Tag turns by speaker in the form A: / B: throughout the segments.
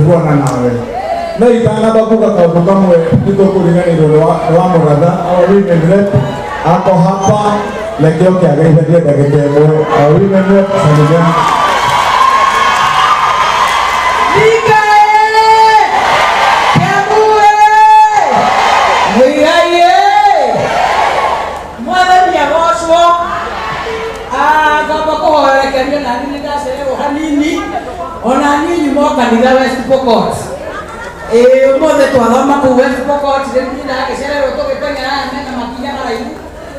A: Bwana nawe. No itanamba kuga kaundu kamwe nĩtũkũriganĩrwo nĩ wa mũratha, our women rep ako hapa, reke oke ageithanie ndagĩka ĩmwe. Our women rep, salimia.
B: Thika ĩ! Kiambu ĩ! Muigai ĩ! Mwathani agocwo. Ah, ngamba kũhorekerio nani nĩ ndacererwo hanini, ona niĩ nyuma o kanitha West Pokot. Ĩĩ, ũmũthĩ twathoma kũu West Pokot, rĩu niĩ ndagĩcererwo tũgĩteng'era aya mena makinya maraihu,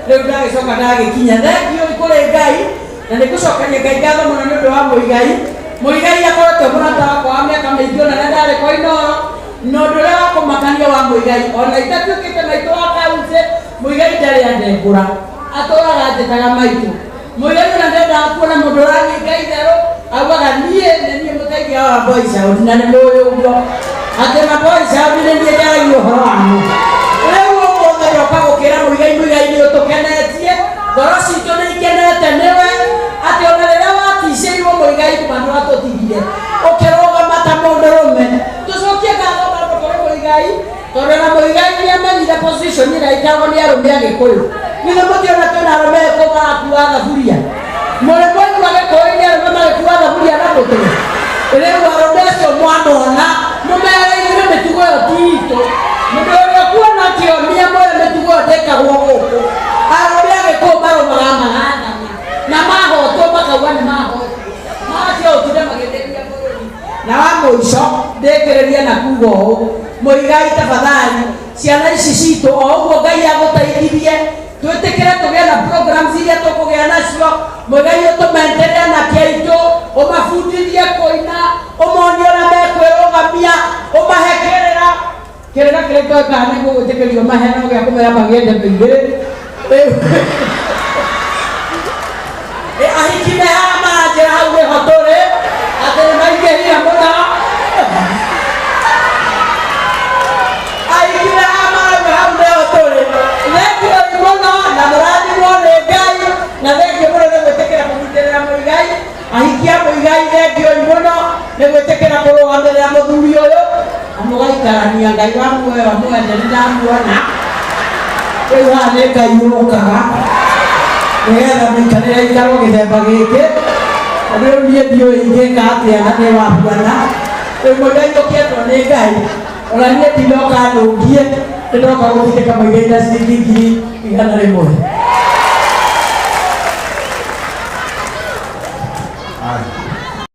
B: rĩu ndagĩcoka ndagĩkinya. Thengiũ kũrĩ Ngai, na nĩ ngũcokeria Ngai ngatho mũno nĩ ũndũ wa Mũigai. Mũigai akoretwo mũrata wakwa wa mĩaka mĩingĩ, ona rĩrĩa ndarĩ kwa Inooro, na ũndũ ũrĩa wa kũmakania wa Mũigai, ona itatuĩkĩte maitũ wa kaunti, Mũigai ndarĩ andengũra, atũraga anjĩtaga maitũ. Mũigai ona ndendaga kuona mũndũ ũraringa itherũ, augaga niĩ nĩ niĩ mũteithia wa boy child, na nĩ mũĩ ũguo atĩ ma boy child nĩ niĩ njaragia ũhoro wamo. Rĩu ũmũthĩ ndoka gũkĩra Mũigai, Mũigai nĩ ũtũkenetie, ngoro citũ nĩ ikenete nĩwe, atĩ ona rĩrĩa waticĩirwo Mũigai ma ndwatũtigire, ũkĩrũgama ta mũndũrũme. Tũcokie ngatho bado kũrĩ Mũigai, tondũ ona Mũigai nĩ amenyire position ĩrĩa ĩikaragwo nĩ arũme Agĩkũyũ. Githĩ mũtiona twĩna arũme Agĩkũyũ marakua thaburia? Mũrĩ mwaigua Gĩkũyũ-inĩ arũme magĩkua thaburia na mũtwe? Rĩu arũme acio mwamona mũmere ithuĩ mĩtugo ĩyo ti itũ. Mũndũ ũrĩa ũkuona akĩonia mwĩre mĩtugo ĩyo ndĩkagwo gũkũ. Arũme Agĩkũyũ marũmaga magathana, na mahotwo makauga nĩ mahotwo, magatiga gũtinda magĩthĩnia bũrũri. Na wa mũico ndĩkĩrĩrie na kuga ũũ, Mũigai tafadhali, ciana ici citũ o ũguo Ngai agũteithirie twĩtĩkĩre tũgĩe na programs iria tũkũgĩa nacio. Mũigai ũtũmentere anake aitũ, ũmabundithie kũina, ũmonie ũrĩa mekwĩrũgamia, ũmahe kĩrĩra kĩrĩra kĩrĩa itoĩ kana nĩ gũgwĩtĩkĩrio mahe, no gĩa kũmera magĩe ndebe igĩrĩ. Ahiki me haha maranjĩra hau nĩho tũrĩ atĩ nĩ maingĩhire mũno. Ahiki me haha marauga hau nĩho tũrĩ. Thengiũi mũno na mũrathimwo nĩ Ngai, na thengiũ mũno nĩ gwĩtĩkĩra kũnyitĩrĩra Mũigai. Ahiki a Mũigai, thengiũi mũno nĩ gwĩtĩkĩra kũrũgamĩrĩra mũthuri ũyũ na mũgaikarania. Ngai wa muoyo amwende, nĩ ndamuona rĩu haha nĩ Ngai ũkaga nĩgetha mũikarĩre ikarwo gĩthemba gĩkĩ, tondũ rĩu niĩ ndiũĩ ingĩka atĩa na nĩ wabuana. Rĩu Mũigai ũkĩendwo nĩ Ngai, ona niĩ ndinoka nũngie, nĩndoka gũtindĩka Mũigai na ciringi 100,000.